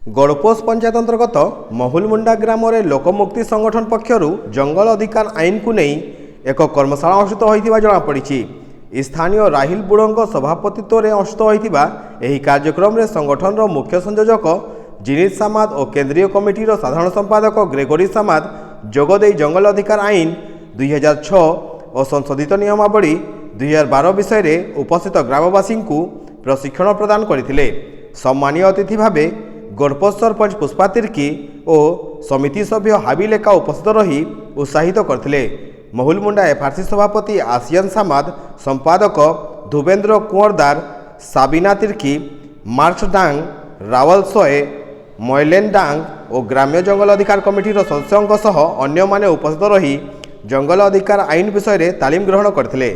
ଗଡ଼ପୋଷ ପଞ୍ଚାୟତ ଅନ୍ତର୍ଗତ ମହୁଲମୁଣ୍ଡା ଗ୍ରାମରେ ଲୋକମୁକ୍ତି ସଂଗଠନ ପକ୍ଷରୁ ଜଙ୍ଗଲ ଅଧିକାର ଆଇନକୁ ନେଇ ଏକ କର୍ମଶାଳା ଅନୁଷ୍ଠିତ ହୋଇଥିବା ଜଣାପଡ଼ିଛି। ସ୍ଥାନୀୟ ରାହିଲ ବୁଡ଼ଙ୍କ ସଭାପତିତ୍ୱରେ ଅନୁଷ୍ଠିତ ହୋଇଥିବା ଏହି କାର୍ଯ୍ୟକ୍ରମରେ ସଂଗଠନର ମୁଖ୍ୟ ସଂଯୋଜକ ଜିନିତ ସାମାଦ ଓ କେନ୍ଦ୍ରୀୟ କମିଟିର ସାଧାରଣ ସମ୍ପାଦକ ଗ୍ରେଗୋରୀ ସାମାଦ ଯୋଗଦେଇ ଜଙ୍ଗଲ ଅଧିକାର ଆଇନ 2006 ଓ ସଂଶୋଧିତ ନିୟମାବଳୀ 2012 ବିଷୟରେ ଉପସ୍ଥିତ ଗ୍ରାମବାସୀଙ୍କୁ ପ୍ରଶିକ୍ଷଣ ପ୍ରଦାନ କରିଥିଲେ। ସମ୍ମାନୀୟ ଅତିଥି ଭାବେ ଗଡ଼ପୋଷ ସରପଞ୍ଚ ପୁଷ୍ପା ତିର୍କୀ ଓ ସମିତି ସଭ୍ୟ ହାବି ଲେଙ୍କା ଉପସ୍ଥିତ ରହି ଉତ୍ସାହିତ କରିଥିଲେ। ମହୁଲମୁଣ୍ଡା ଏଫ୍ଆର୍ସି ସଭାପତି ଆସିୟନ ସାମାଦ, ସମ୍ପାଦକ ଧୁବେନ୍ଦ୍ର କୁଅଁରଦାର, ସାବିନା ତିର୍କୀ, ମାର୍କସ ଡାଙ୍ଗ, ରାୱଲ ସୋଏ, ମୈଲେନ ଡାଙ୍ଗ ଓ ଗ୍ରାମ୍ୟ ଜଙ୍ଗଲ ଅଧିକାର କମିଟିର ସଦସ୍ୟଙ୍କ ସହ ଅନ୍ୟମାନେ ଉପସ୍ଥିତ ରହି ଜଙ୍ଗଲ ଅଧିକାର ଆଇନ ବିଷୟରେ ତାଲିମ ଗ୍ରହଣ କରିଥିଲେ।